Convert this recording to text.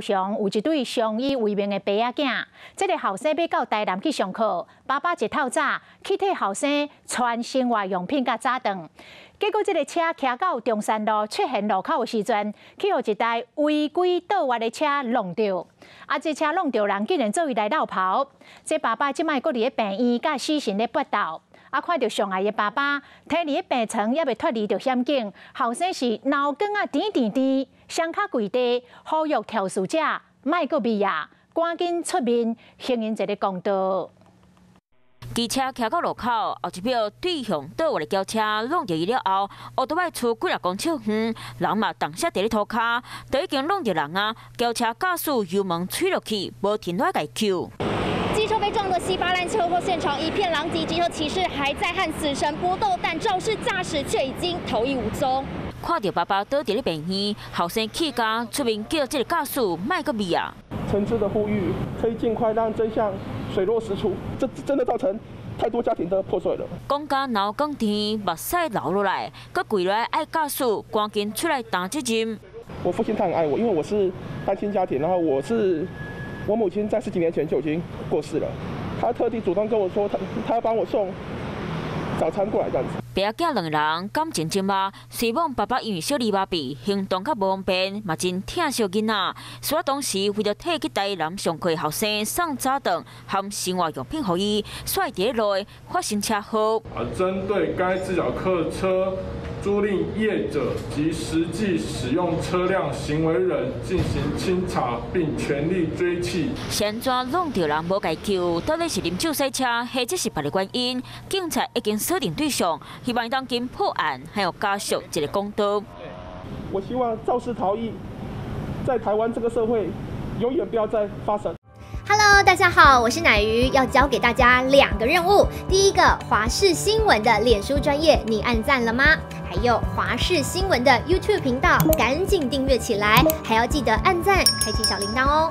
上有一對相依為命的爸仔囝，這个後生欲到台南去上課，爸爸一透早去替後生傳生活用品佮早頓，結果這个車騎到中山路出現路口的時陣，去予一台違規倒彎的車挵著，啊，這車挵著人竟然做伊來落跑，這爸爸這擺閣佇咧病院佮死神咧搏鬥。啊！看著上愛的爸爸，佇咧病床猶未脫離著險境，後生是腦梗仔甜甜甜，雙跤跪地，呼籲肇事者莫閣覕啊，趕緊出面還𪜶一个公道。機車騎到路口，後一秒對向倒彎的轎車挵著伊了後，歐多擺出幾若公尺遠，人嘛當下佇咧塗跤，都已經挵著人啊！轎車駕駛油門催落去，無停落來救。機車被撞得稀巴爛，車禍現場一片狼藉。機車騎士還在和死神搏鬥，但肇事駕駛卻已經逃逸無蹤。看著爸爸倒佇咧病院，後生氣甲出面叫這个駕駛莫閣覕啊！誠摯的呼籲，可以盡快讓真相水落石出。這真的造成太多家庭的破碎了。講甲腦梗甜，目屎流落來，閣跪落來愛駕駛趕緊出來擔責任。我父親他很愛我，因為我是單親家庭，然後我母親在十幾年前就已經過世了，他特地主動跟我說，他要幫我送早餐過來，這樣子。爸仔囝兩个人感情真密，雖罔爸爸因為小離麻痹，行動較無方便，嘛真疼惜囡仔。所以當時為著替去台南上課後生送早頓含生活用品予伊，煞佇咧路發生車禍。啊，針對該自小客車租賃業者及實際使用車輛行為人進行清查，並全力追緝。是按怎挵著人無共救？到底是啉酒駛車，或者是別个原因？警察已經鎖定對象，希望當緊破案，還予家屬一個公道。我希望肇事逃逸在台灣這個社會永遠不要再發生。 Hello，大家好，我是奶魚，要交給大家兩個任務。第一個，華視新聞的臉書專頁，你按讚了嗎？還有華視新聞的 YouTube 頻道，趕緊訂閱起來，還要記得按讚，開啟小鈴鐺哦。